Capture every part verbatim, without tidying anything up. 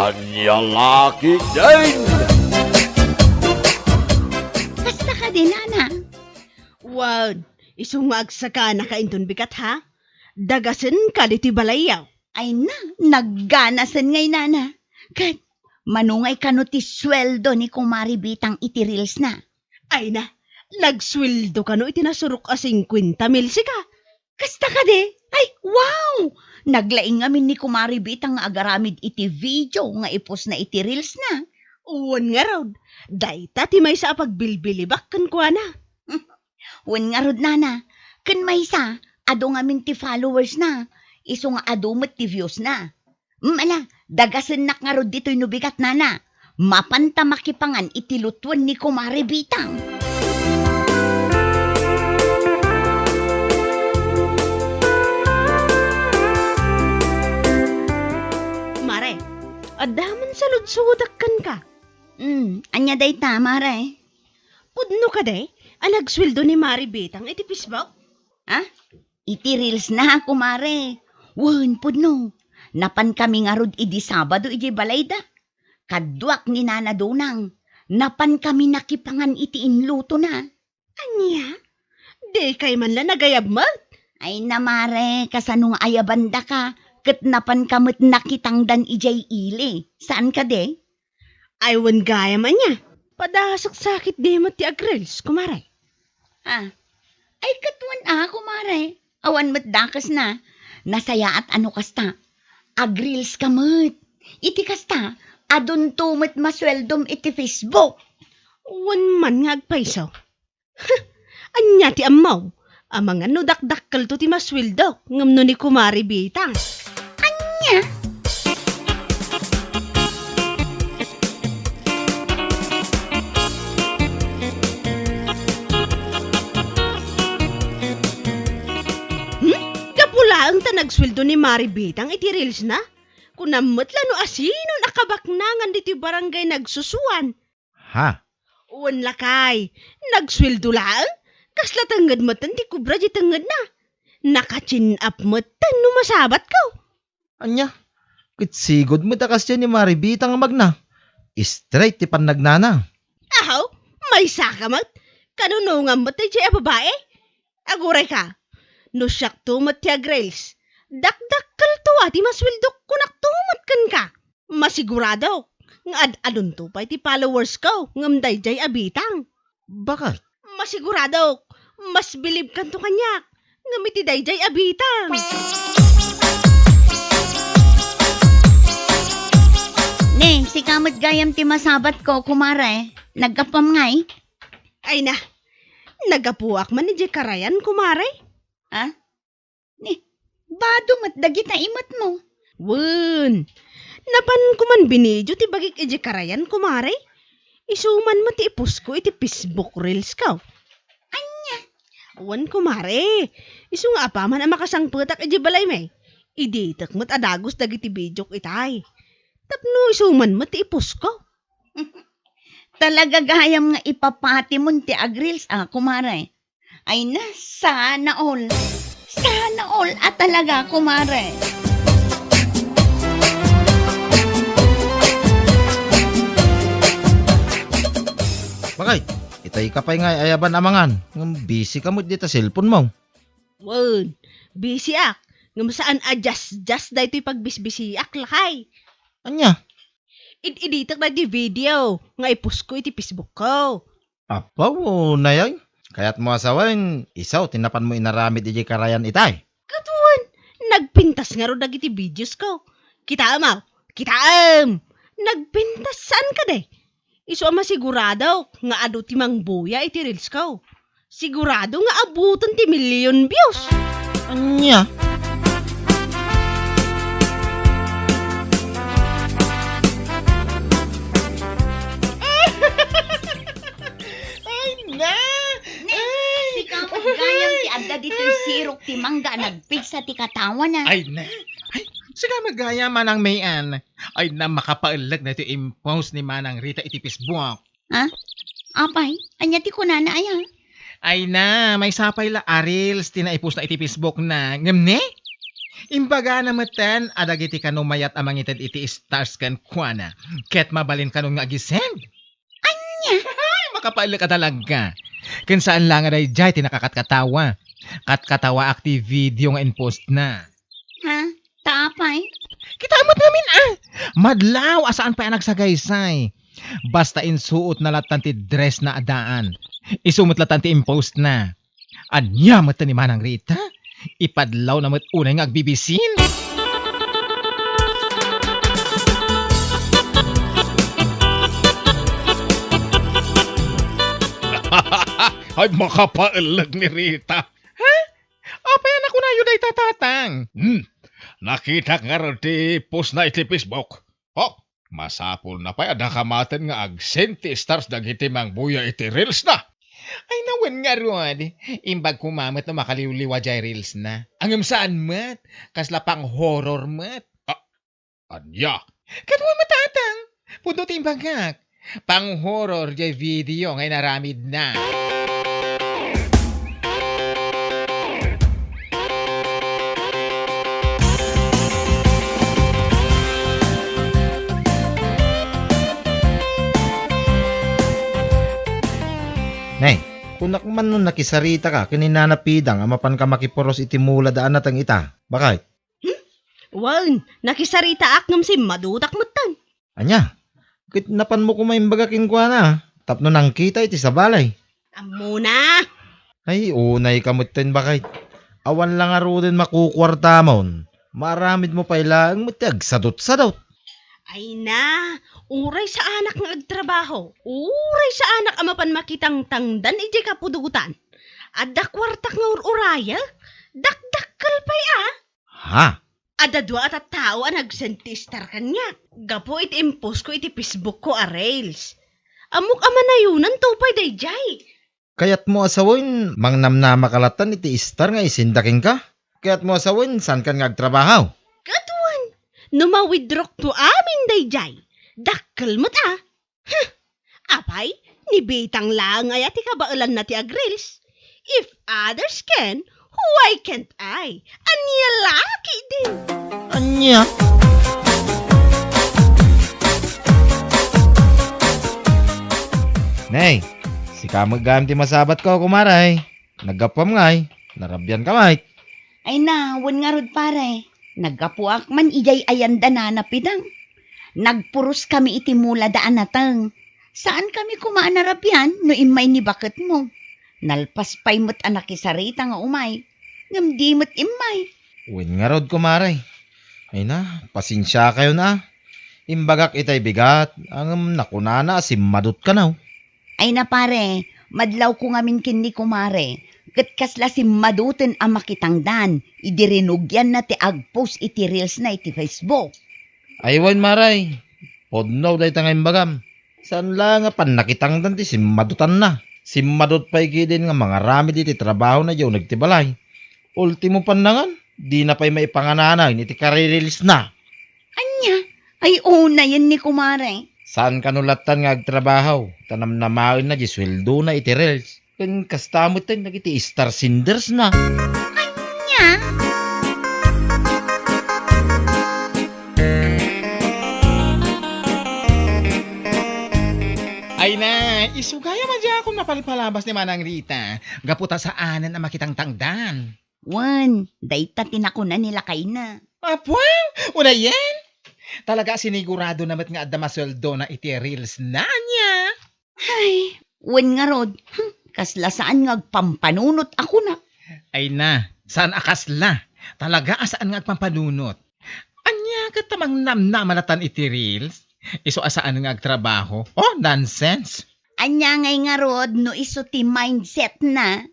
Ania la ketdin? Kasta kadi, nana? Wen, isu nga agsakanaka inton bigat, ha? Dagasenka ditoy balayyo. Ay na, nagganasen ngay, nana. Ket, mano ngay kano ti sueldo ni Kumare Bitang iti reels na? Ay na, nagsueldo kano iti nasurok a singkuenta mil sika. Kasta kadi? Ay, wow! Naglaing ngamin ni Kumare Bitang nga agaramid iti video nga ipostna iti reels na. Wen ngarud, dayta ti maysa a pagbilbilibak kenkuana. Wen ngarud, nana, ken maysa, adu ngamin ti followers na, isu nga adu met ti views na. Mm, ala, dagasennak ngarud ditoy no bigat, nana. Mapanta makipangan iti lutuen ni Kumare Bitang. Mare, adda man saludsudak kenka. Mm, ania dayta, mare? Pudno kadi a nagsueldo ni Mare Bitang iti Facebook? Ha? Iti reels na, kumare. Wen, pudno. Napan kami ngarud idi Sabado idiay balayda. Kaduak ni Nana Donang. Napan kami nakipangan iti inlutona. Ania? Dikay man la nagayab met? Ay na, mare, kasano nga ayabandaka? Ket napanka met nakitangdan idiay ili. Saan kadi? Ay, wen gayam ania. Padasaksakit di met ti agreels, kumare. Ah. Ay, ket wen a, kumare. Awan met dakesna. Nasayaat a no kasta. Agreels ka met. Iti kasta, adunto met masueldom iti Facebook. Wen man nga agpayso. Ania ti ammo? Amangan no dakdakkelto ti masueldok ngem no ni Kumare Bitang. Ania? Hmm? Gapu laeng ta nagsueldo ni Mare Bitang iti reels na? Kunam met la no asinon a kabaknangan ditoy barangay nagsusuan. Ha? Wen lakay, nagsueldo laeng? Kasla tengnged metten ti kubra di tengngedna. Naka-chin up metten no masabatko. Ania? Ket sigud met a kasdiay ni Mare Bitang a magna. Straight ti pannagnana. Ahaw, maysaka met. Kanunongam met daydiay a babai? Aguray ka. No siakto met ti agreels, dakdakkelto a ti masueldok kunakto met kenka. Masiguradok nga ad-adunto pay ti followers ko ngem daydiay a Bitang. Bakit? Masiguradok, mas bilibkanto kaniak ngem iti daydiay a Bitang. Ne, sika met gayam ti masabatko, kumare. Naggapuam ngay? Ay na, naggapuak man idiay karayan, kumare. Ha? Ni, bado met dagita imetmo. Wen, napanko man binidio ti bagik idiay karayan, kumare. Isu man met ti ipostko iti Facebook reels ko. Ania? Wen, kumare. Isu nga apaman a makasangpetak idiay balaymi, iditek met a dagus dagiti bidiok itay. Tapno isu man met ti ipostko. Talaga gayam nga ipapatimon ti agreels a, kumare. Ay na, sana all. Sana all a talaga, kumare. Bakit? Itay ka pay nga ayaban a mangan. Ngem busy ka met dita cellphone mo. Wen, busy ak. Ngem saan a just-just daytoy pagbisbisiak, lakay. Ania? Id-iditek daytoy video nga ipostko iti Facebook ko. Apo, nayay. Kayatmo a sawen, isu ti napanmo inaramid idiay karayan itay? Ket wen, nagpintas ngarud dagiti videos ko. Kitaem, aw. Kitaem! Nagpintas saan kadi? Isu a masiguradok nga adu ti mangbuya iti reels ko. Sigurado nga abuton ti million views. Ania? Ay, na! Ne, ay, sika met gayam ti adda ditoy sirok ti mangga a nagpigsa ti katawana. Ay, na! Ay, sika met gayam, Manang Mayan. Ay, na, makapaellek na iti impost ni Manang Rita iti Facebook. Ha? Apay, ania ti kunana aya? Ay na, maysa pay la a reels ti naipostna iti Facebook na. Ngem ne? Imbagana metten a dagiti kano mayat a mangited iti stars kenkuana, ket mabalin kanon nga agisend. Ania? Ay, makapaellek a talaga. Ken saan la nga daydiay ti nakakatkatawa. Katkatawaak ti video nga impostna. Ha? Ta apay? Kita met ngamin, ah! Madlaw a saan pay a nagsagaysay. Basta insuotna lattan ti dressna a daan. Isu met lattan ti impostna. Ania met ni Manang Rita? Ipadlawna met unay nga agbibisin? Ay, makapaellek ni Rita. Ha? Apay a nakunayo dayta, Tatang? Hmm. Nakitak ngarud ti postna iti Facebook. Oh, masapulna pay a dakamaten nga agsend ti stars dagiti mangbuya iti reelsna. Ay, nawen ngarud. Imbag koma met no makaliwliwa jay reelsna. Ngem saan met, kasla pang-horror met. Ah, ania? Kaduay met, Tatang. Pudno ti imbagak. Pang-horror jay video nga inaramidna. Nay, kunak man no nakisaritaka ken ni Nana Pidang a mapanka makipuros iti mula da a nateng ita. Bakit? Hmm? Wen, nakisaritaak ngem simmadutak metten. Ania? Ket napanmo koma imbaga kenkuana tapno nangkita iti sabali. Ammona. Ay, unayka metten, baket. Awan la ngaruden makukuartamon. Maaramidmo pay laeng met ti agsadutsadut. Ay na, uray saanak nga agtrabaho, uray saanak a mapan makitangtangdan idiay kapudotan. Adda kuartak nga ur-urayek, dakdakkel pay a. Ha? Adda dua a tattao a nag-send ti star kaniak gapu iti impost ko iti Facebook ko a reels. Ammok a manayonanto pay daydiay. Kayatmo a sawen, mangnamnama ka lattan iti star nga isenda kenka? Kayatmo a sawen, saankan nga agtrabaho? Ket wen, no ma-withdraw to amin daydiay, dakkel met a. Huh! Apay, ni Bitang laeng aya ti kabaelanna ti agreels? If others can, why can't I? Ania la ketdin? Ania? Nay, sika met gayam ti masabatko, kumare. Naggapuam ngay, narabian ka met. Ay na, wen ngarud, pare. Naggapuak man idiay ayan da Nana Pidang. Nagpuroskami iti mula da a nateng. Saankami koma a narabian no immay ni baketmo. Nalpas pay met a nakisarita nga umay, ngem di met immay. Wen ngarud, kumare. Ay na, pasensiakayon a. Imbagak itay bigat, ngem nakunana a simmadut kano. Ay na, pare, madlawko ngamin ken ni kumare, ket kasla simmaduten a makitangdan idi rinugianna ti agpost iti reelsna iti Facebook. Ay wen, mare, pudno dayta nga imbagam. Saan la nga pannakitangdan ti simmadutanna. Simmadut pay ketdin nga mangaramid iti trabahona idiay uneg ti balay. Ultimo pannangan, dina pay maipangananaen iti karireelsna. Ania? Ay, unayen ni kumare. Saan kano lattan nga agtrabaho, ta namnamaenna di sueldona iti reels. Ken kasta met dagiti star sendersna. Ania? Ay na, isu gayam a diakon mapalpalabas ni Manang Rita, gapu ta saanen a makitangtangdan. Wen, dayta ti nakuna ni lakayna. Apo, unayen? Talaga, siniguradona met nga adda masueldona iti reelsna, ania? Ay, wen ngarud, hmm, kasla saan nga agpampanunot a kuna. Ay na, saan a kasla? Talaga a saan nga agpampanunot. Ania ket ta mangnamnama lattan iti reels? Isu a saan nga agtrabaho? Oh, nonsense! Ania ngay ngarud no isu ti mindsetna?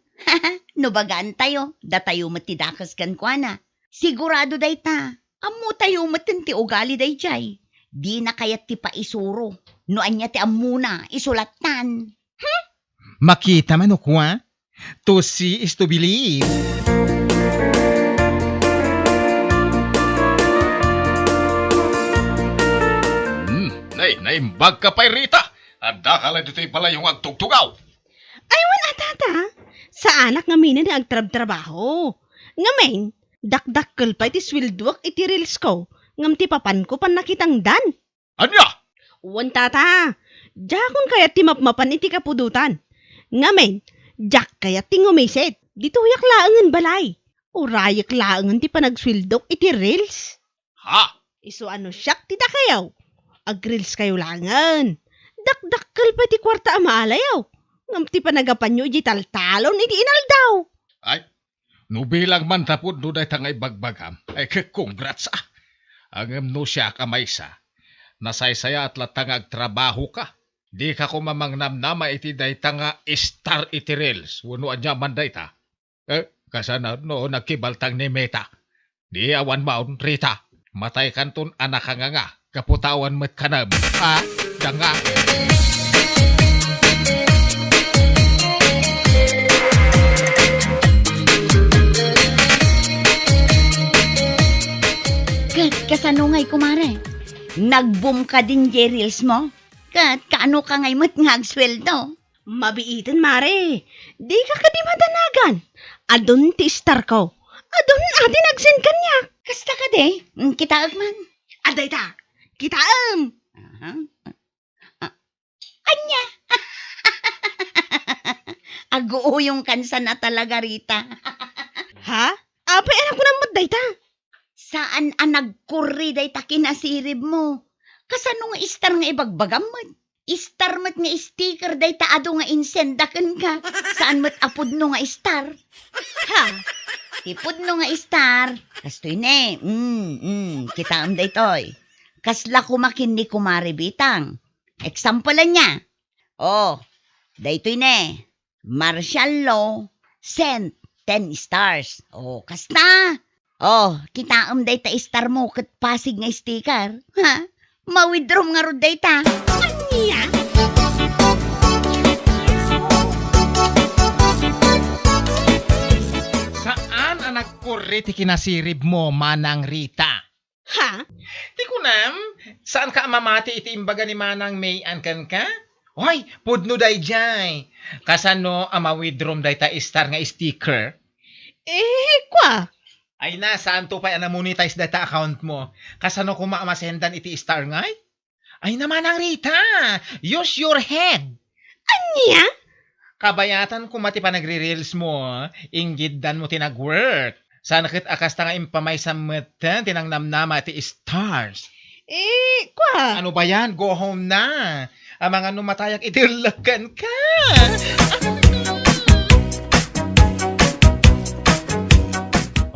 No bagantayo, datayo met ti dakes kenkuana. Sigurado dayta, ammotayo metten ti ugali daydiay. Dina kayat ti paisuro. No ania ti ammona, isu lattan. Hmm? Makita man no kua? To see is to believe. Hmm, nay, naimbag ka pay, Rita. Adda ka la ditoy balayo nga agtugtugaw. Ay, wen a, tata. Saanak ngamin a agtrabtrabaho. Ngamin, Dakdakkel pay ti sueldoak iti reels ko, ngem ti papanko pannakitangdan. Ania? Wen, tata, diakon kayat ti mapmapan iti kapudotan. Ngamin, diak kayat ti ngumisit. Ditoyak laengen balay. Urayek laengen ti panagsueldok iti reels. Ha? Isu a no siak ti dakayo, agreels kayo laengen. Dakdakkel pay ti kuarta a maalayo. Ngem ti panagapanyo idiay taltalon iti inaldaw. Ay, no bilang man tapudno dayta nga ibagbagam, ay, k-, congrats, ah. Ngem no siak a maysa, nasaysayaat latta nga agtrabahoka. Dika koma mangnamnama iti dayta nga star iti reels, wenno ania man dayta. Eh, kasano no nagkibaltang ni Meta? Di awan maon, Rita. Mataykanton a nakanganga, gapu ta awan met kanam. Ah, danga. Ket kasano ngay, kumare? Nag-boom ka din jay reels mo? Ket kaano ka ngay met nga agsueldo? Mabiiten, mare. Dika kadi madanagan. Adun ti star ko. Adun a ti nag-send kaniak. Kasta kadi? Mm, kitaek man. Adayta. Kitaem. Aha. Ah, ania? Aguuyong kansan a talaga, Rita. Ha? Apay, anak ko naman dayta. Saan a nagkurri dayta kinasirib mo? Kasano nga star nga ibagbagam met? Star met nga sticker dayta adu nga insenda kenka. Saan met a pudno nga star? Ha? Ti pudno nga star, kastoy ne. Mm, mm, kitaem daytoy. Kasla koma ken ni Kumare Bitang. Example ania? Oh, daytoy ne. Martial law, sent, ten stars. Oh, kasta. Oh, kitaem dayta star mo ket pasig nga sticker. Ha? Ma-withdraw ngarud dayta. Ania? Saan a nagkurri ti kinasirib mo, Manang Rita? Ha? Ti kunam, saanka a mamati iti imbaga ni Manang May-an kenka? Oy, pudno daydiay. Kasano a ma-withdraw dayta star nga sticker? Eh, kua. Ay na, saanto pay a na-monetize dayta account mo? Kasano koma a masendan iti star ngay? Ay na, Manang Rita, use your head. Ania? Kabayatan koma ti panagre-reels mo, inggiddan mo ti nag-work. Saan ket a kasta nga impamaysam met ti nangnamnama ti stars. Eh, kua. Ano ba yan? Go home na. Amangan no matayak iti ullekkenka.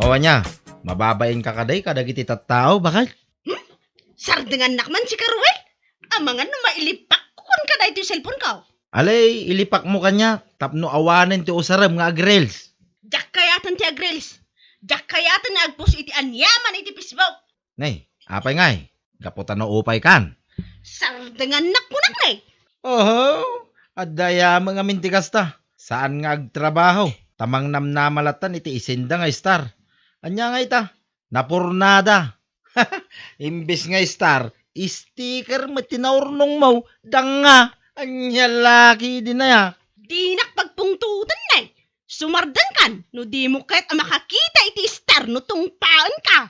O, ania, mababainka kadi kadagiti tattao, bakay? Hmm? Sardengannak man sika, Ruel. Amangan no mailipak ko kenka daytoy cellphone ko. Alay, ilipak mo kaniak tapno awanen ti usarem nga agreels. Diak kayaten ti agreels. Diak kayaten nga agpost iti aniaman iti Facebook. Nay, apay ngay? Gapu ta naupay kan? Sardengannak kunak, nay. Oho, adda aya met ngamin ti kasta. Saan nga agtrabaho, ta mangnamnama lattan iti isenda nga star. Ania ngay ta? Napurnada. Imbes nga star, sticker met ti naurnongmo, danga. Ania la ketdin aya? Dinak pagpungtoten, nay. Sumardenkan no dimo ket a makakita iti star no tungpaenka.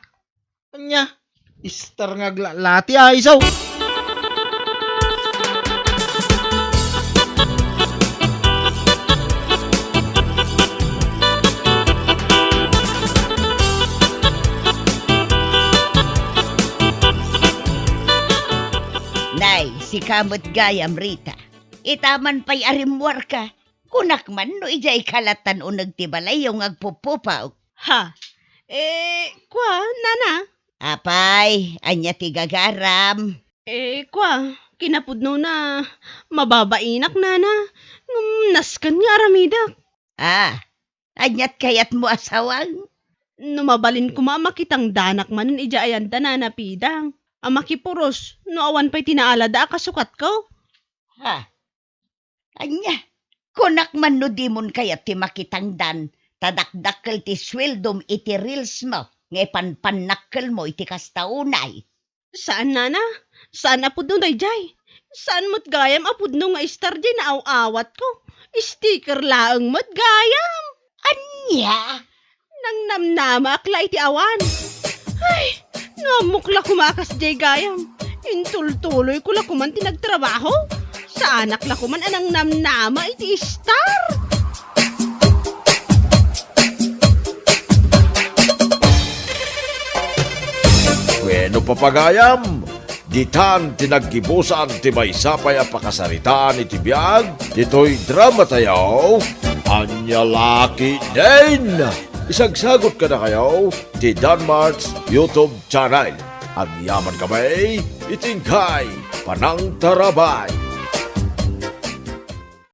Ania? Star nga aglalati, ay, iso! Nay, sika met gayam, Rita. Ita man pay a rimmuarka, kunak man no idiay kalattan uneg ti balayyo nga agpuppupaw. Ha? Eh, kua, nana? Apay, ania ti gagaram? Eh, kua, kinapudnona, mababainak, nana. Ngem nasken nga aramidek. Ah, aniat kayatmo a sawag? No mabalin koma a makitangdanak manen idiay ayanda, nana Pidang, a makipuros no awan pay ti naalada a kasukatko. Ha? Ania, kunak man no dimon kayat ti makitangdan, ta dakdakkel ti sueldom iti reels mo nga ipanpannakkelmo iti kasta unay. Saan, nana. Saan a pudno daydiay. Saan met gayam a pudno nga star diay naaw-awatko. Sticker laeng met gayam. Ania? Nangnamnamaak la iti awan. Ay, no ammok la koma a kasdiay gayam, intultuloyko la koman ti nagtrabaho. Saanak la koman a nangnamnama iti star. Wenno, papagayam, ditan ti naggibusan ti maysa pay a pakasaritaan iti biag ditoy dramatayo, Ania La Ketdin. Isagsagot kadakayo ti Danmart's YouTube channel. Agyamankami iti inkay panangtarabay.